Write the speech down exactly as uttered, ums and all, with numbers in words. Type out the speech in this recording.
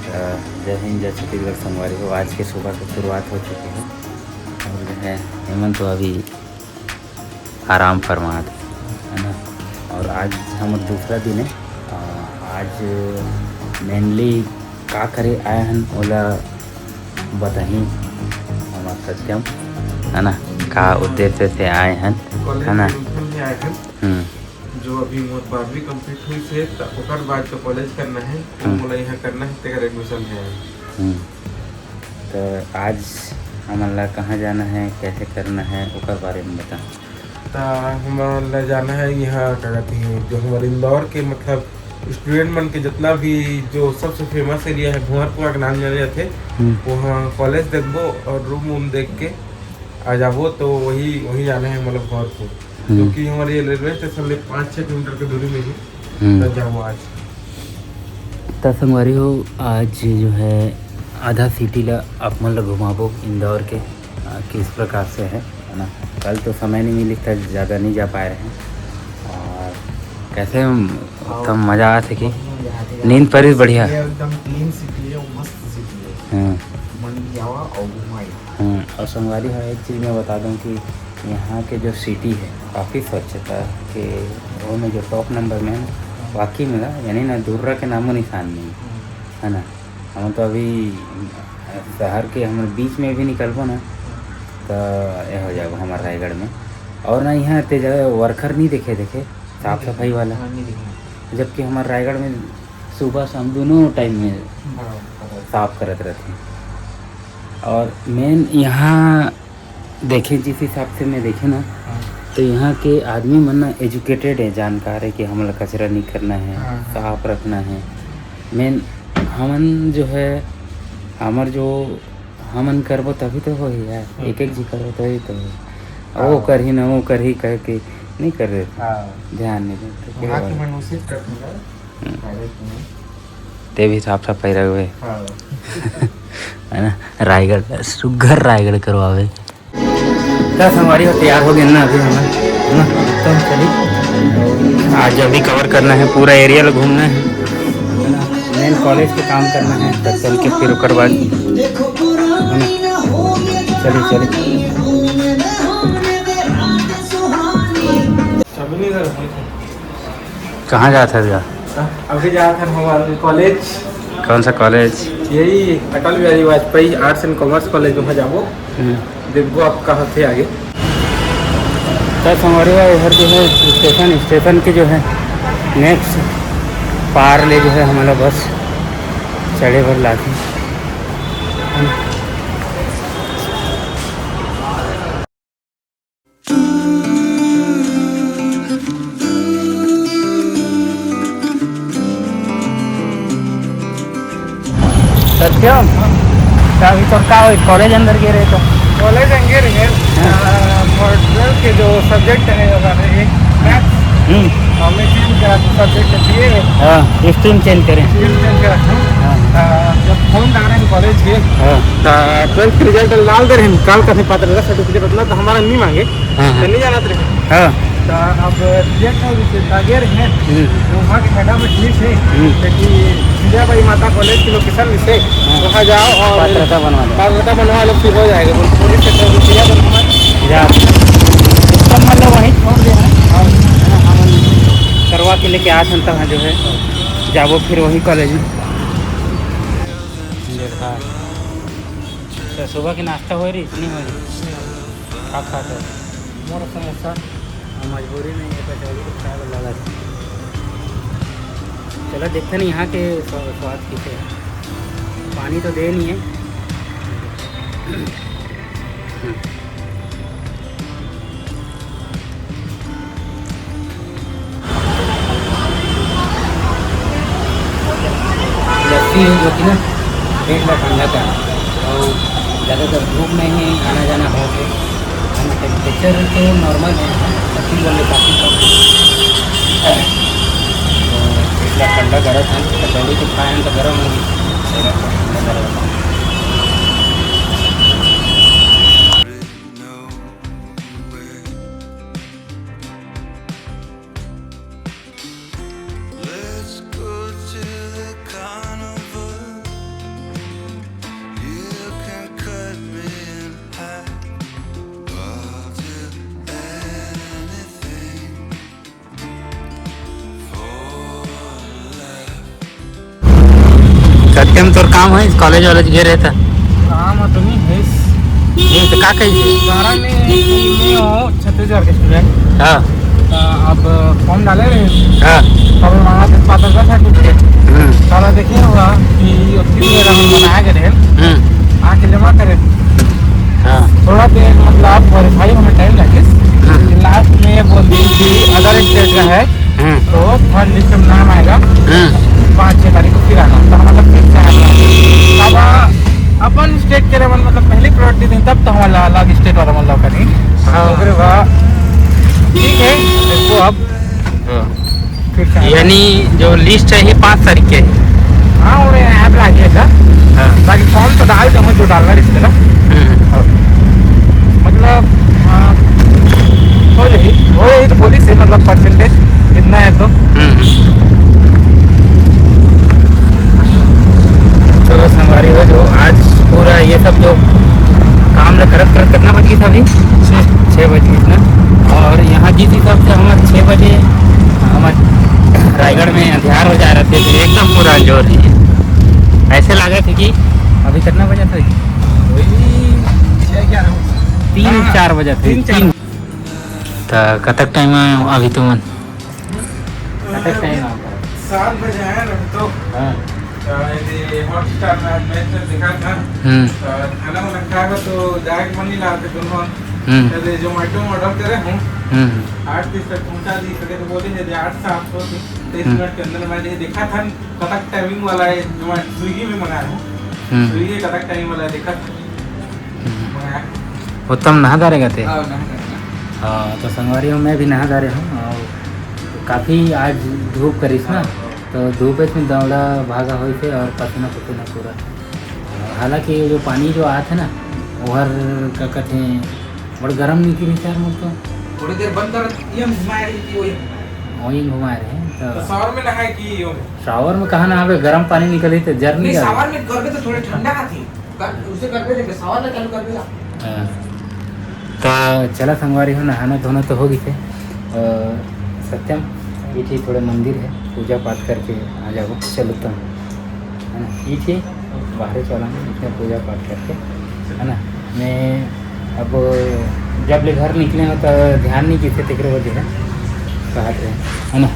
अ, जय हिंद, जय छत्तीसगढ़ संगवारी हो। आज के सुबह के शुरुआत हो चुकी है और जो है, हेमंत तो अभी आराम फरमात है, है ना। और आज हमर दूसरा दिन है। अ, आज mainly का करे आए हन, ओला बताही हमर सत्यम, है ना, का उद्देश्य से आए हन, कॉलेज है ना। Admission में आए हन। हम्म। जो अभी मोर बारहवीं complete हुई से, त ओकर बाद जो कॉलेज करना है, वो हम्म। मोला यहाँ करना है, तेकर admission है। हम्म। त आज हमन ला कहाँ जाना है, कैसे करना है, ओकर बारे में बता। त हमन ला जाना है यहाँ, का कहते हैं, जो हमर इंदौर के, मतलब, student मन के जितना भी जो सबसे famous area है, भुंवरपुरा के नाम जाने जाथे, हम्म। वहाँ कॉलेज देखबो और room वूम देख के आ जाबो। तो वही, वही जाना है, मतलब, भुंवरपुर, हम्म। जो कि हमर ये रेलवे स्टेशन ले पाँच छः किलोमीटर के दूरी में ही। हम्म। त जाबो आज। त संगवारी हो, आज जो है आधा city ला आप मन ला घुमाबो इंदौर के, आ, किस प्रकार से है, है ना। कल तो समय नहीं मिली था, ज़्यादा नहीं जा पाए रहे। और कैसे हम, हाँ। कम मज़ा आथे कि बहुत मज़ा आथे यार। नींद परिस बढ़िया। ये एकदम clean city है, मस्त city है। हाँ। मन भी आवा और घुमाई। हाँ, और संगवारी हो, एक चीज़ मैं बता दूँ कि यहाँ के जो city है, काफ़ी स्वच्छता के, वो में जो top number में है ना, वाकई में ना, यानी ना, दुर्रा के नामो निशान नहीं, हम्म। है ना। हम तो अभी शहर के हमर बीच में भी निकलबो ना, तो ये हो जाएगा हमारे रायगढ़ में। और ना, यहाँ इतने ज़्यादा worker नहीं देखे, देखे साफ सफाई वाला, हाँ, नहीं देखे। जबकि हमारे रायगढ़ में सुबह शाम दोनों time में हाँ, हाँ। साफ करत रहते हैं। और main यहाँ देखे, जिस हिसाब से मैं देखे ना, हाँ। तो यहाँ के आदमी मन ना educated है, जानकार है कि हमला कचरा नहीं करना है, हाँ, हाँ। साफ रखना है। Main हमन जो है, हमर जो हमन करबो तभी तो होही यार, हम्म। एक एक जी करबो तभी तो होही। हाँ। वो करही ना, वो करही कह के नहीं कर देते, हाँ। ध्यान नहीं देते। वहाँ के मन उचित करते हैं, हम्म। Private में। ते भी साफ सफाई रखबे। हाँ। है ना, रायगढ़, सुग्घर रायगढ़ करवावे। त संगवारी हो, तैयार हो गए ना अभी हमन, है ना? तो चलिए, आज अभी cover करना है, पूरा area ला घूमना है, है ना? Main कॉलेज के काम करना है, तब चल के फिर ओकर बाद, है ना? चलिए, चलिए। कहाँ जात हस गा? अभी जात हन हमारे कॉलेज। कौन सा कॉलेज? यही Atal Bihari Vajpayee Arts and Commerce College, वहाँ जाबो। हम्म। देखबो अब का होथे आगे। तो संगवारी हो, इधर जो है स्टेशन, स्टेशन के जो है next पार ले जो है हमला बस चढ़े बर लागी। सत्यम, त अभी तोर का होइस, कॉलेज अंदर गे रहे तो? कॉलेज अंदर गे रहे, हाँ। आ, मोर ट्वेल्थ के जो subject है, वो है मैथ्स। हम्म। और मैं चेंज करा तो subject है बीए। हाँ, stream change करे। Stream change करा था। हाँ। आ, जब फोन आ रहे हैं कॉलेज के, हाँ। तो ट्वेल्थ के result डाल दे रहे हैं, काल का नहीं पात्र certificate उतना तो हमारा नहीं मांगे। हाँ, हाँ। तो नहीं जाना तेरे को। हाँ। तो अब रिजेक्ट हो गई, फिर आगे रहे। हम्म। तो वहाँ के मैडम में ठीक है, हम्म। क्योंकि जीजाबाई माता कॉलेज की लोकेशन से हाँ। वहाँ जाओ और पात्रता बनवा लो। पात्रता बनवा लो, फिर हो जाएगा। बोल, पुलिस से तो रुपया बनवा। जा। इसका मतलब वहीं छोड़ देना। और करवा के लेके आ सकता है जो है, जाबो फिर वही कॉलेज में। तो सुबह के नाश्ता हो रही, इतनी हो रही। खा खा कर। मोर समोसा। हाँ, मजबूरी नहीं है, कचौड़ी तो खाए बर लागत। चलो, देखते नहीं यहाँ के स्वा-, स्वाद किसे है। पानी तो दे नहीं है। लस्सी है जो कि ना पेट ला ठंडा कर, और ज़्यादातर धूप में ही आना जाना हो के, है ना, temperature तो normal है, लस्सी बोले काफ़ी कम है। तो पेट ला ठंडा करत है, कचौड़ी तो खाए हैं तो गर्म होगी, पेट ला ठंडा करत है। Let's go to the carnival. Time तोर काम है, कॉलेज वॉलेज गए रहता? काम तो नहीं है। नहीं तो का कही? सारा में, मैं हूँ छत्तीसगढ़ के स्टूडेंट। हाँ। तो अब फॉर्म डाले रहे। हाँ। अब वहाँ पे पात्रता सर्टिफिकेट। हम्म। सारा देखे होगा कि उत्तीर्ण मेरा हम बनाया गए हैं। हम्म। आके जमा करे। हाँ। थोड़ा देर मतलब वेरीफाई होने टाइम लगे। हम्म। लास्ट में ये बोल दी कि अदर स्टेट का है। हम्म। तो थर्ड लिस्ट में नाम आएगा। हम्म। पाँच छः तारीख को फिर आना, तो हम लोग फिर से आना। अब अपन स्टेट के लेवल मतलब पहले प्रायोरिटी दें, तब तो हमारा अलग स्टेट वाला मतलब करें। हाँ। ओकरे बाद ठीक है, देखो अब। हाँ। फिर से आना। यानी जो लिस्ट है ये पाँच तारीख के। हाँ, वो ऐप ला गया था। हाँ। बाकी फॉर्म तो डाल दो, जो डालना रिश्ते ना। हम्म। मतलब, हाँ, हो जाएगी, हो जाएगी तो पुलिस से मतलब परसेंटेज कितना है तो। हम्म। चलो संगवारी हो, जो आज पूरा ये सब जो काम ल करत करत कितना बज गई था अभी? छः। छः बज गई ना। और यहाँ जिस हिसाब से हमारे छः बजे हमारे रायगढ़ में अंधियार हो जा रहा थे, तो एकदम पूरा अंजोर है। ऐसे लगा था कि अभी कितना बजा था? वही छः ग्यारह। तीन हाँ, चार बजा थे, तीन चार। तीन। तो कतक टाइम है अभी तुमन? कतक टाइम है? सात बजे आया ना तो। हाँ। तो ये हॉटस्टार में मैच तो देखा था। हम्म। तो खाना वाना खाएगा तो जाए के मन नहीं लगा था दोनों। हम्म। तो ये जोमेटो में ऑर्डर करे हूँ। हम्म। आठ तीस तक पहुँचा दी सके तो बोले है आठ सात को तीस हम्म। मिनट के अंदर मैं ये देखा था। कतक टाइमिंग वाला है, जो मैं स्विगी में मंगाया हूँ। हम्म। स्विगी कतक टाइम वाला है, देखा था। हम्म। मंगाया। उत्तम नहा डारेगा ते? हाँ, नहा डारेगा। हाँ, तो संगवारी हो, मैं भी नहा डारे हूँ और काफ़ी आज धूप करिस ना, हाँ, हाँ। तो धूप में दौड़ा भागा होइस हे और पसीना पसीना पूरा। हालांकि ये जो पानी जो आत हे ना, ओहर का कथे बड़ गरम निकली यार मोर तो। थोड़ी देर बंद कर, ये घुमाए रही थी, वही घुमाए। वही घुमाए रहे, तो तो शावर में नहाए कि ये हो? शावर में कहाँ नहावे, गरम पानी निकली तो जर नहीं नहीं, जावे। शावर में करबे तो थोड़े ठंडा आती। कर, उसे करबे देखे, शावर में चालू करबे ना। हाँ। तो चला संगवारी हो, नहाना धोना तो हो गई थे। अ, सत्यम, ये थोड़े मंदिर है, पूजा पाठ करके आ जाओ। चलो तुम। है ना, ये थे बाहर चला में इतने पूजा पाठ करके, है ना। मैं अब जब ले घर निकले हो तो ध्यान नहीं किए थे, तेकरे वजह है, कहा थे, है ना।